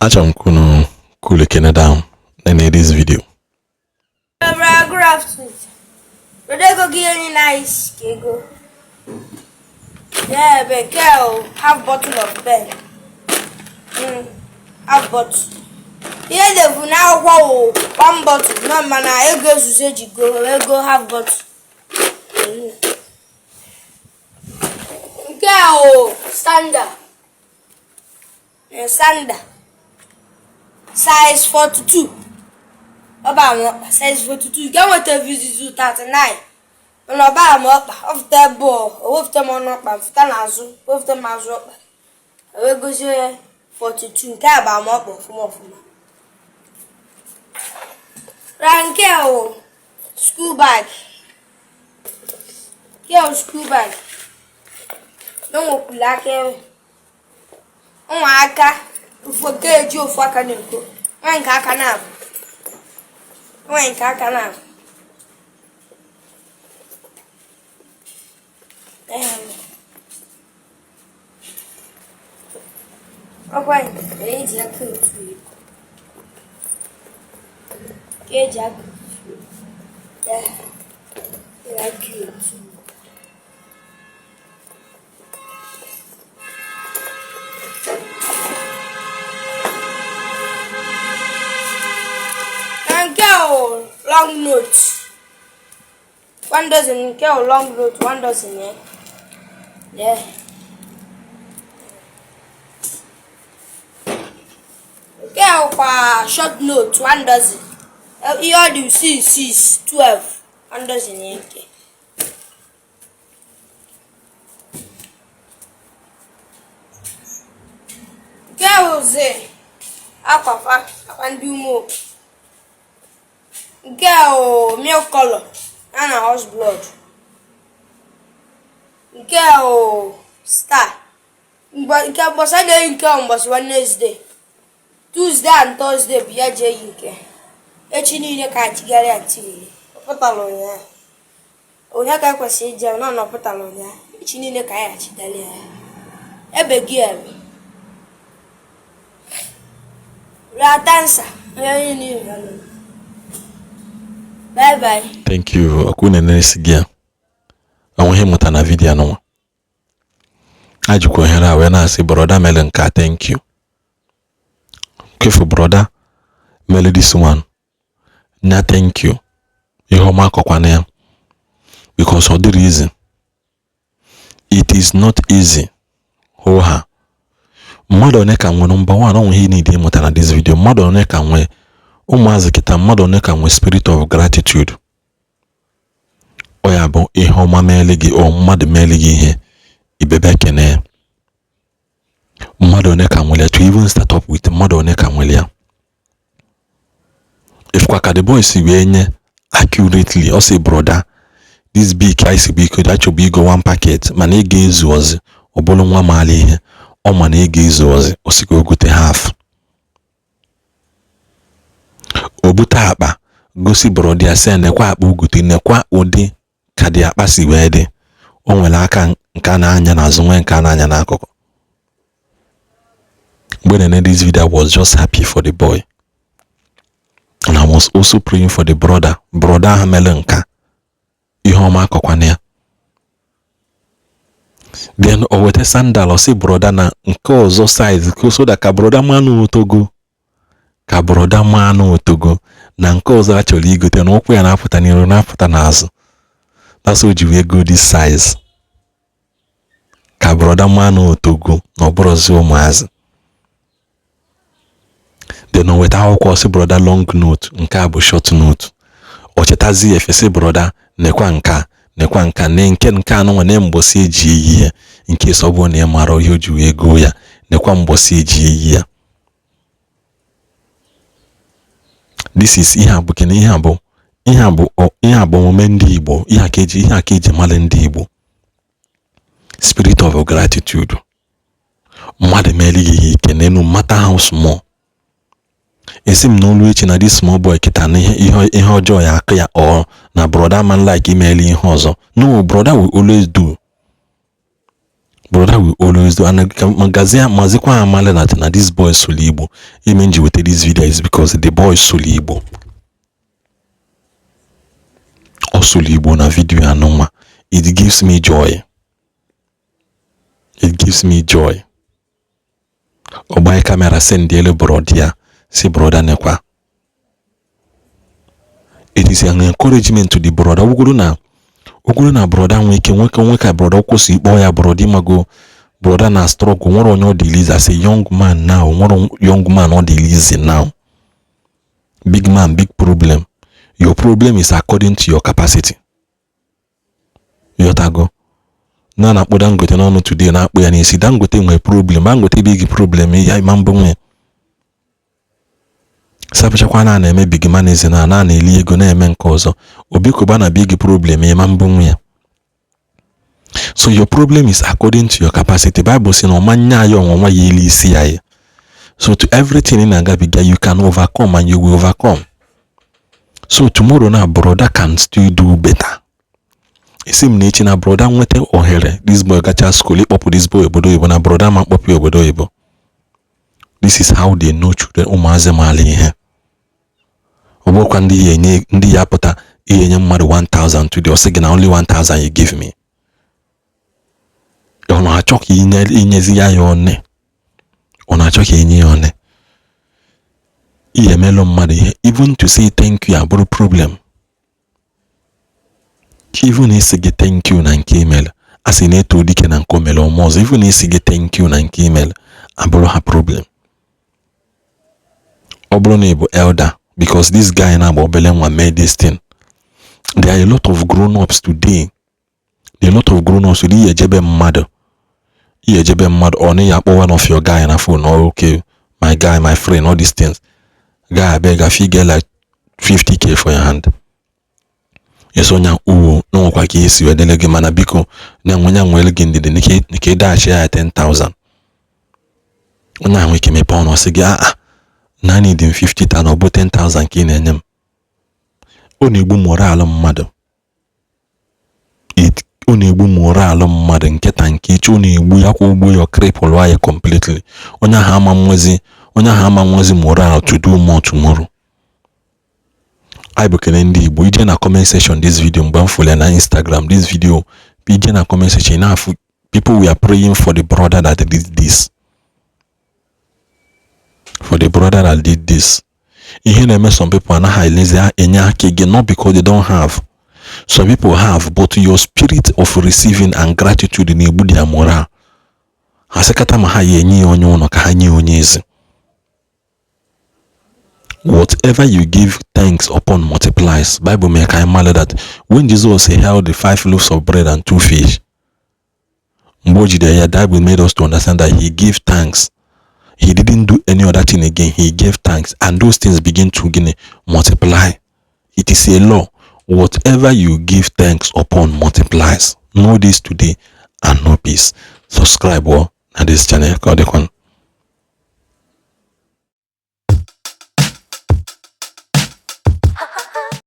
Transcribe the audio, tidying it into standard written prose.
Achọrọ m ka unu cool kene down na this video. Good afternoon. Ego gị onye nice ka ego. Yeah, but girl, half bottle of pen. Half bottle. Ihe devu n'akwụkwọ wụ one bottle, nọ mana ego ezuzo eji go ego half bottle. Nke a wụ standard. Sandal. Size 42. Ọ ba m ọkpa size 42. Nke nweta vizizu 39. Mana ọ baa m ọkpa, ọ fụta ebe ọ wefụta m ọnụ ọkpa, fụta n'azụ, wefụta m azụ ọkpa. Wee gozie ya 42. Nke a baa m ọkpa ọfụma ọfụma. Ra nke a wụ school bag. Nke a wụ school bag. O nwekwuru aka ebe. Nwa aka ofu nke eji ofu aka na-eko. Nwa nke aka na-abụ. Nwa nke aka na-abụ. Ọkwa eji aka otu eji aka otu. Nke a wụ long note. One dozen nke a wụ long note, one dozen ya. Yeah. Nke a wụkwa short note, one dozen. Ihe ọ dị 6 6 12, one dozen ya nke. Nke a wụzi akwa akwa ndị umeokpu. Nke a wụ milk color ya na horse blood. Nke a wụ star. Nke mbọsị a na-eyi nke a mbọsị Wednesday, Tuesday and Thursday bụ ya ji eyi nke. Echi niile ka achịgharị ya ntị niile. Ọ pụtara ụnyaahụ. Onye ka ekwesịrị ije nọ na ọ pụtara ụnyaahụ. Echi niile ka anyị achịgharị ya. Ebe gị ebe. Ratansa. Onye niile. Bye bye. Thank you. Ọkụ na-enesi gị ya. Onwe ihe mmụta na video anụnwa. A jikwa ohere a wee na-asị brother mere nke a thank you. Kefu brother mere this one. Nya thank you. Ihe ọma akọkwana ya. Because ọ dịrị easy. It is not easy. Hụ ha. Mmadụ one ka nwere number one onwe ihe niile ịmụta na this video. Mmadụ one ka nwee ụmụazị kịta, mmadụ one ka nwee spirit of gratitude. Ọ ya bụ ihe ọma meele gị ọ mmadụ meele gị ihe ibebe ekene. Mmadụ one ka nwere ya to even start up with, mmadụ one ka nwere ya. Ifkwa ka the boy si wee nye accurately, ọ sị brother this big ice bụ iko achọbụ igo one packet mana ị ga-ezu ọzọ. Ọ bụrụ nwa maara ihe ọ ma na ị ga-ezu ọzọ, ọ sị ka o gote half. O bute akpa gosi brother ya sị nekwa akpa ugote, nekwa ụdị ka dị akpa si wee dị. O nwere aka nke a na-anya n'azụ, nwee nke a na-anya n'akụkụ. Mgbe na-ene this video, I was just happy for the boy. And I was also praying for the brother. Brother ahụ mere nka ihe ọma akọkwana ya. Then o weta sandal, ọ sị brother na nke ọzọ size so that ka brother manụ otogo, ka brother manụ otogo na nke ọzọ a chọrọ igote na ụkwụ ya na-apụta n'iru na-apụta n'azụ. That's o ji wee go this size. Ka brother manụ otogo na ọ bụrụzi ụmụazị. Then o weta akwụkwọ sị brother long note, nke a bụ short note. Ọ chetazi efe sị brother nekwa nka nekwa nka ne nke nke anụnwa ne mgbọsị eji eyi ya nke sọ bụ na ị mara ihe o ji wee goo ya, nekwa mgbọsị eji eyi ya. This is ihe a bụ gịnị? Ihe a bụ ihe a bụ ihe a bụ omume ndị Igbo. Ihe a ka eji ihe a ka eji mara ndị Igbo. Spirit of gratitude. Mmadụ meere gị ihe ike no matter how small. Esi m n'olu echi na this small boy kịta na ihe ihe ọjọọ ya aka ya ọ na brother man like imeela ihe ọzọ. No, brother will always do. Brother will always do and magazi mazikwa amala na this boy sụlụ Igbo. Ime nji weta this video is because the boy sụlụ Igbo. Ọ sụlụ Igbo na video anụnwa. It gives me joy. It gives me joy. Ọ gbanye camera send elu brother ya, si brother nekwa. It is an encouragement to the brother. Ọ bụgoro na brother nwee ike nwoke nwe ka brother kwụsị ịkpọ ya brother. Ịmago brother na struggle, nwere onye ọ dị easy as a young man now, nwere young man ọ dị easy now. Big man, big problem. Your problem is according to your capacity. Ịghọtago? Na na-akpọ Dangote n'ọnụ today, na-akpụ ya n'isi. Dangote nwere problem, Dangote big problem ya ma mbụ nwe sapụchakwa na na-eme big manism, na na-eli ego na-eme nke ọzọ. Obi Kuba na big problem ya ma mbụ nwe ya. So your problem is according to your capacity. Bible sị na ọma nye anyị ọnwụnwa ya elu isi ya. So to everything ị na-agabiga, you can overcome and you will overcome. So tomorrow na brother can still do better. Esi m na echi na brother nweta ohere, this boy gacha school, ịkpọpụ this boy obodo oyibo, na brother ma mkpọpụ ya obodo oyibo. This is how they know children, ụmụazị maala ihe. Ọ bụrụkwa ndị ya enye, ndị ya pụta ihe enye mmadụ 1000 today, ọ sị gị na only 1000 you give me. Ọ na-achọ ka inyezi ya ya one, ọ na-achọ ka enye ya one. Ihe emelụ mmadụ ihe, even to say thank you abụrụ problem. Even isi gị thank you na nke email, a sị na-eto dike na nke o mere ọma ọzọ, even isi gị thank you na nke email abụrụ ha problem. Ọ bụrụ na ị bụ elder, because this guy na-agba obele nwa mee this thing, there are a lot of grown-ups today. There are a lot of grown-ups today. Ihe ejebe mmadụ, ihe ejebe mmadụ, ọ na ya akpọ one of your guy na phone, oh, okay, my guy, my friend, all these things. Guy, abeg, I fit get like 50K for your hand? Eso onye uwo n'onwekwa ka esi wee dele gị, mana biko na-enwe ya nwere gị ndidi nke ịdaghachi ya 10,000. Onye ahụ ike mepee ọnụ ọsị gị, ah, naanị dị m 50,000, ọ bụ 10,000 ka ị na-enye m. Ọ na-egbu moral mmadụ. Ọ na-egbu moral mmadụ nkịta nke iche. Ọ na-egbu ya kwa ugbo ya, cripple ya completely. Onye ahụ ama nwezi moral to do more tomorrow. Anyị bụ kele ndị Igbo. Ije na comment section this video, mgbe m fụrụ ya na Instagram, this video, ije na comment section, na-afụ people were praying for the brother that did this, for the brother that did this. Ihe na-eme, some people anaghị elezi enye aka gị, not because they don't have. Some people have, but your spirit of receiving and gratitude na-egbu their moral. Ha sịkata ma ha ya enye ya onye ụlọ ka ha nye onye ezi. Whatever you give thanks upon multiplies. Bible mee ka anyị mara that when Jesus held the five loaves of bread and two fish, mgbe o jidere ya, Bible made us to understand that he gave thanks. He didn't do any other thing again. He gave thanks and those things begin to gịnị? Multiply. It is a law. Whatever you give thanks upon multiplies. Know this today and know peace. Subscribe na this channel ka ọ dịkwa.